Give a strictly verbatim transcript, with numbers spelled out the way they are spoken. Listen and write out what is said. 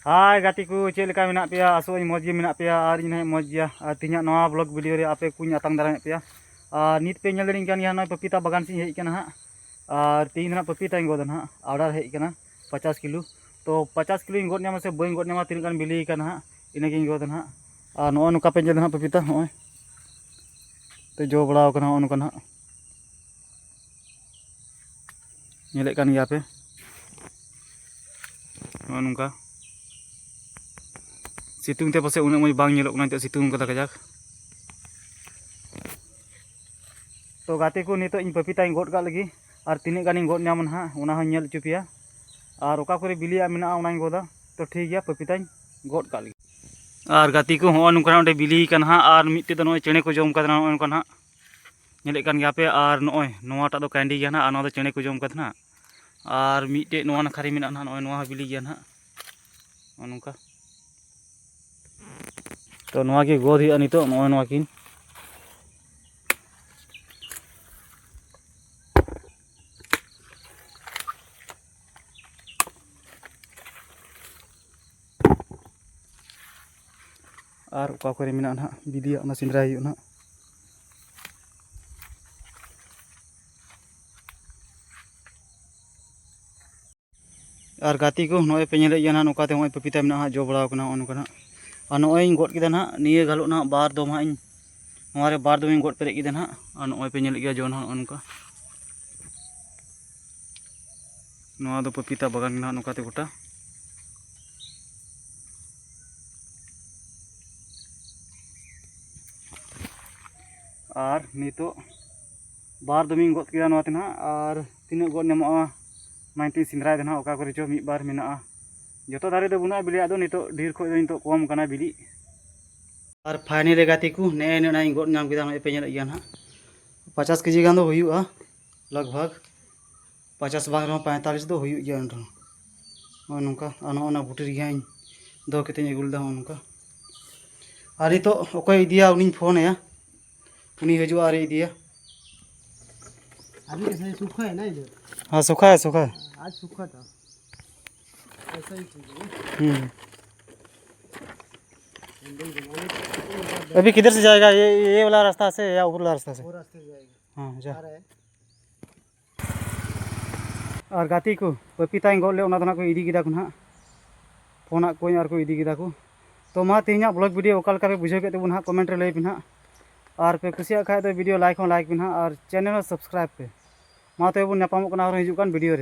ᱦᱟᱭ ᱜᱟᱛᱮ ᱠᱚ, ᱪᱮᱫ ᱞᱮᱠᱟ ᱢᱮᱱᱟᱜ ᱯᱮᱭᱟ? ᱟᱥᱚᱜ ᱟᱹᱧ ᱢᱚᱡᱽ ᱜᱮ ᱢᱮᱱᱟᱜ ᱯᱮᱭᱟ ᱟᱨ ᱤᱧ ᱦᱚᱸ ᱢᱚᱡᱽ ᱜᱮᱭᱟ᱾ ᱟᱨ ᱛᱮᱦᱮᱧᱟᱜ ᱱᱚᱣᱟ vlog video ᱨᱮ ᱟᱯᱮ ᱠᱚᱧ ᱟᱛᱟᱝ ᱫᱟᱨᱟᱢᱮᱫ ᱯᱮᱭᱟ᱾ ᱟᱨ ᱱᱤᱛ ᱯᱮ ᱧᱮᱞ ᱫᱟᱲᱮᱭᱟᱜ ᱠᱟᱱ ᱜᱮᱭᱟ, ᱱᱚᱜᱼᱚᱭ ᱯᱟᱯᱤᱛᱟ ᱵᱟᱜᱟᱱ ᱥᱮᱫ ᱤᱧ ᱦᱮᱡ ᱟᱠᱟᱱᱟ ᱦᱟᱸᱜ᱾ ᱟᱨ ᱛᱮᱦᱮᱧ ᱫᱚ ᱱᱟᱦᱟᱜ ᱯᱟᱯᱤᱛᱟᱧ ᱜᱚᱫᱟ ᱱᱟᱦᱟᱜ, order ᱦᱮᱡ ᱟᱠᱟᱱᱟ ᱯᱚᱪᱟᱥ ᱠᱤᱞᱳ᱾ ᱛᱚ ᱯᱚᱪᱟᱥ ᱠᱤᱞᱳᱧ ᱜᱚᱫ ᱧᱟᱢᱟ ᱥᱮ ᱵᱟᱹᱧ ᱜᱚᱫ ᱧᱟᱢᱟ, ᱛᱤᱱᱟᱹᱜ ᱜᱟᱱ ᱵᱤᱞᱤ ᱟᱠᱟᱱᱟ ᱦᱟᱸᱜ, ᱤᱱᱟᱹᱜᱤᱧ ᱜᱚᱫᱟ ᱱᱟᱦᱟᱜ᱾ ᱟᱨ ᱱᱚᱜᱼᱚᱭ ᱱᱚᱝᱠᱟ ᱯᱮ ᱧᱮᱞ ᱫᱟ ᱱᱟᱦᱟᱜ ᱯᱟᱯᱤᱛᱟ, ᱱᱚᱜᱼᱚᱭ ᱛᱚ ᱡᱚ ᱵᱟᱲᱟᱣ ᱠᱟᱱᱟ ᱱᱚᱜᱼᱚ ᱱᱚᱝᱠᱟ ᱱᱟᱦᱟᱜ᱾ ᱧᱮᱞᱮᱫ ᱠᱟᱱ ᱜᱮᱭᱟ ᱯᱮ ᱱᱚᱜᱼᱚ ᱱᱚᱝᱠᱟ᱾ ᱥᱤᱛᱩᱝ ᱛᱮ ᱯᱟᱥᱮᱡ ᱩᱱᱟᱹᱜ ᱢᱚᱡᱽ ᱵᱟᱝ ᱧᱮᱞᱚᱜ ᱠᱟᱱᱟ, ᱱᱤᱛᱚᱜ ᱥᱤᱛᱩᱝ ᱠᱟᱫᱟ ᱠᱟᱡᱟᱠ᱾ ᱛᱚ ᱜᱟᱛᱮ ᱠᱚ, ᱱᱤᱛᱚᱜ ᱤᱧ ᱯᱟᱯᱤᱛᱟᱧ ᱜᱚᱫ ᱠᱟᱜ ᱞᱟᱹᱜᱤᱫ, ᱟᱨ ᱛᱤᱱᱟᱹᱜ ᱜᱟᱱᱤᱧ ᱜᱚᱫ ᱧᱟᱢᱟ ᱱᱟᱦᱟᱜ, ᱚᱱᱟ ᱦᱚᱸᱧ ᱧᱮᱞ ᱦᱚᱪᱚ ᱯᱮᱭᱟ᱾ ᱟᱨ ᱚᱠᱟ ᱠᱚᱨᱮ ᱵᱤᱞᱤᱭᱟᱜ ᱢᱮᱱᱟᱜᱼᱟ, ᱚᱱᱟᱧ ᱜᱚᱫᱟ᱾ ᱛᱚ ᱴᱷᱤᱠ ᱜᱮᱭᱟ, ᱯᱟᱯᱤᱛᱟᱧ ᱜᱚᱫ ᱠᱟᱜ ᱞᱟᱹᱜᱤᱫ᱾ ᱟᱨ ᱜᱟᱛᱮ ᱠᱚ, ᱦᱚᱸᱜᱼᱚᱭ ᱱᱚᱝᱠᱟᱱᱟᱜ ᱚᱸᱰᱮ ᱵᱤᱞᱤ ᱠᱟᱱᱟ ᱦᱟᱸᱜ, ᱟᱨ ᱢᱤᱫᱴᱮᱡ ᱫᱚ ᱱᱚᱜᱼᱚᱭ ᱪᱮᱬᱮ ᱠᱚ ᱡᱚᱢ ᱠᱟᱫᱟ, ᱱᱚᱜᱼᱚᱭ ᱱᱚᱝᱠᱟ ᱱᱟᱦᱟᱜ ᱧᱮᱞᱮᱫ ᱠᱟᱱ ᱜᱮᱭᱟ ᱯᱮ᱾ ᱟᱨ ᱱᱚᱜᱼᱚᱭ ᱱᱚᱣᱟᱴᱟᱜ ᱫᱚ ᱠᱟᱺᱰᱤ ᱜᱮᱭᱟ ᱱᱟᱦᱟᱜ, ᱟᱨ ᱱᱚᱣᱟ ᱫᱚ ᱪᱮᱬᱮ ᱠᱚ ᱡᱚᱢ ᱠᱟᱫᱟ ᱱᱟᱦᱟᱜ᱾ ᱟᱨ ᱢᱤᱫᱴᱮᱡ ᱱᱚᱣᱟ ᱱᱟᱠᱷᱟ ᱨᱮ ᱢᱮᱱᱟᱜᱼᱟ ᱱᱟᱦᱟᱜ, ᱱᱚᱜᱼᱚᱭ ᱱᱚᱣᱟ ᱦᱚᱸ ᱵᱤᱞᱤ ᱜᱮᱭᱟ ᱱᱟᱦᱟᱜ, ᱱᱚᱜᱼᱚ ᱱᱚᱝᱠᱟ᱾ ᱛᱚ ᱱᱚᱣᱟ ᱜᱮ ᱜᱚᱫ ᱦᱩᱭᱩᱜᱼᱟ ᱱᱤᱛᱚᱜ, ᱱᱚᱜᱼᱚᱭ ᱱᱚᱣᱟ ᱠᱤᱱ᱾ ᱟᱨ ᱚᱠᱟ ᱠᱚᱨᱮ ᱢᱮᱱᱟᱜᱼᱟ ᱱᱟᱦᱟᱜ ᱵᱤᱞᱤᱭᱟᱜ, ᱚᱱᱟ ᱥᱮᱸᱫᱽᱨᱟᱭ ᱦᱩᱭᱩᱜᱼᱟ ᱱᱟᱦᱟᱜ᱾ ᱟᱨ ᱜᱟᱛᱮ ᱠᱚ, ᱱᱚᱜᱼᱚᱭ ᱯᱮ ᱧᱮᱞᱮᱫ ᱜᱮᱭᱟ ᱱᱟᱦᱟᱜ, ᱱᱚᱝᱠᱟᱛᱮ ᱱᱚᱜᱼᱚᱭ ᱯᱟᱯᱤᱛᱟ ᱢᱮᱱᱟᱜᱼᱟ ᱦᱟᱸᱜ, ᱡᱚ ᱵᱟᱲᱟᱣ ᱠᱟᱱᱟ ᱱᱚᱜᱼᱚ ᱱᱚᱝᱠᱟ ᱱᱟᱦᱟᱜ᱾ ᱟᱨ ᱱᱚᱜᱼᱚᱭ ᱤᱧ ᱜᱚᱫ ᱠᱮᱫᱟ ᱱᱟᱦᱟᱜ, ᱱᱤᱭᱟᱹ ᱜᱷᱟᱞᱚᱜ ᱱᱟᱦᱟᱜ ᱵᱟᱨ ᱫᱚᱢ ᱦᱟᱸᱜ ᱤᱧ, ᱱᱚᱣᱟ ᱨᱮ ᱵᱟᱨ ᱫᱚᱢ ᱤᱧ ᱜᱚᱫ ᱯᱮᱨᱮᱡ ᱠᱮᱫᱟ ᱱᱟᱦᱟᱜ᱾ ᱟᱨ ᱱᱚᱜᱼᱚᱭ ᱯᱮ ᱧᱮᱞᱮᱫ ᱜᱮᱭᱟ ᱡᱚ ᱱᱟᱦᱟᱜ ᱱᱚᱜᱼᱚ ᱱᱚᱝᱠᱟ᱾ ᱱᱚᱣᱟ ᱫᱚ ᱯᱟᱯᱤᱛᱟ ᱵᱟᱜᱟᱱ ᱜᱮ ᱱᱟᱦᱟᱜ ᱱᱚᱝᱠᱟᱛᱮ ᱜᱚᱴᱟ᱾ ᱟᱨ ᱱᱤᱛᱚᱜ ᱵᱟᱨ ᱫᱚᱢᱤᱧ ᱜᱚᱫ ᱠᱮᱫᱟ ᱱᱚᱣᱟ ᱛᱮ ᱱᱟᱦᱟᱜ, ᱟᱨ ᱛᱤᱱᱟᱹᱜ ᱜᱚᱫ ᱧᱟᱢᱚᱜᱼᱟ ᱚᱱᱟ ᱱᱤᱛᱚᱜ ᱤᱧ ᱥᱮᱸᱫᱽᱨᱟᱭᱮᱫᱟ ᱱᱟᱦᱟᱜ, ᱚᱠᱟ ᱠᱚᱨᱮ ᱪᱚ ᱢᱤᱫ ᱵᱟᱨ ᱢᱮᱱᱟᱜᱼᱟ᱾ ᱡᱚᱛᱚ ᱫᱟᱨᱮ ᱫᱚ ᱵᱟᱹᱱᱩᱜᱼᱟ ᱵᱤᱞᱤ, ᱟᱫᱚ ᱱᱤᱛᱚᱜ ᱰᱷᱮᱨ ᱠᱷᱚᱡ ᱫᱚ ᱱᱤᱛᱚᱜ ᱠᱚᱢ ᱠᱟᱱᱟ ᱵᱤᱞᱤ᱾ ᱟᱨ finally ᱜᱟᱛᱮ ᱠᱚ, ᱱᱮᱜᱼᱮ ᱱᱤᱱᱟᱹᱜ ᱤᱧ ᱜᱚᱫ ᱧᱟᱢ ᱠᱮᱫᱟ, ᱱᱚᱜᱼᱚᱭ ᱯᱮ ᱧᱮᱞᱮᱫ ᱜᱮᱭᱟ ᱱᱟᱦᱟᱜ, ᱯᱚᱪᱟᱥ ᱠᱮᱡᱤ ᱜᱟᱱ ᱫᱚ ᱦᱩᱭᱩᱜᱼᱟ ᱞᱟᱜᱽ ᱵᱷᱟᱜᱽ, ᱯᱚᱪᱟᱥ ᱵᱟᱝ ᱨᱮᱦᱚᱸ ᱯᱚᱸᱭᱛᱟᱞᱤᱥ ᱫᱚ ᱦᱩᱭᱩᱜ ᱜᱮᱭᱟ ᱮᱱ ᱨᱮᱦᱚᱸ᱾ ᱱᱚᱜᱼᱚᱭ ᱱᱚᱝᱠᱟ, ᱟᱨ ᱱᱚᱜᱼᱚ ᱱᱟ ᱵᱩᱴᱤ ᱨᱮᱜᱮ ᱦᱟᱸᱜ ᱤᱧ ᱫᱚᱦᱚ ᱠᱟᱛᱮᱧ ᱟᱹᱜᱩ ᱞᱮᱫᱟ, ᱱᱚᱜᱼᱚ ᱱᱚᱝᱠᱟ᱾ ᱟᱨ ᱱᱤᱛᱚᱜ ᱚᱠᱚᱭ ᱤᱫᱤᱭᱟ ᱩᱱᱤᱧ ᱯᱷᱳᱱ ᱟᱭᱟ, ᱩᱱᱤ ᱦᱤᱡᱩᱜᱼᱟ ᱟᱨᱮ ᱤᱫᱤᱭᱟ᱾ अभी ऐसे सूखा है ना इधर? हाँ, सूखा है, सूखा है। आज सूखा था। ऐसा ही ठीक है। हम्म। अभी किधर से जाएगा? ये, ये वाला रास्ता से या ऊपर वाला रास्ता से? वो रास्ते से जाएगा। हाँ, जा। आ रहा है। ᱟᱨ ᱜᱟᱛᱮ ᱠᱚ, ᱯᱟᱹᱯᱤᱛᱟᱧ ᱜᱚᱫ ᱞᱮᱫ, ᱚᱱᱟ ᱫᱚ ᱱᱟᱜ ᱠᱚ ᱤᱫᱤ ᱠᱮᱫᱟ ᱠᱚ ᱱᱟᱜ, ᱯᱷᱳᱱᱟᱜ ᱠᱚᱣᱟᱧ ᱟᱨ ᱠᱚ ᱤᱫᱤ ᱠᱮᱫᱟ ᱠᱚ᱾ ᱛᱚ ᱢᱟ, ᱛᱮᱦᱮᱧᱟᱜ vlog video ᱚᱠᱟ ᱞᱮᱠᱟ ᱯᱮ ᱵᱩᱡᱷᱟᱹᱣ ᱠᱮᱫ ᱛᱟᱵᱚᱱᱟ ᱦᱟᱸᱜ, comment ᱨᱮ ᱞᱟᱹᱭ ᱯᱮ ᱱᱟᱜ᱾ ᱟᱨ ᱯᱮ ᱠᱩᱥᱤᱭᱟᱜ ᱠᱷᱟᱡ ᱫᱚ video like ᱦᱚᱸ like ᱯᱮ ᱱᱟᱜ, ᱟᱨ channel ᱦᱚᱸ subscribe ᱯᱮ᱾ ᱢᱟ ᱛᱚᱵᱮ ᱵᱚᱱ ᱧᱟᱯᱟᱢᱚᱜ ᱠᱟᱱᱟ ᱟᱨᱦᱚᱸ ᱦᱤᱡᱩᱜ ᱠᱟᱱ video ᱨᱮ᱾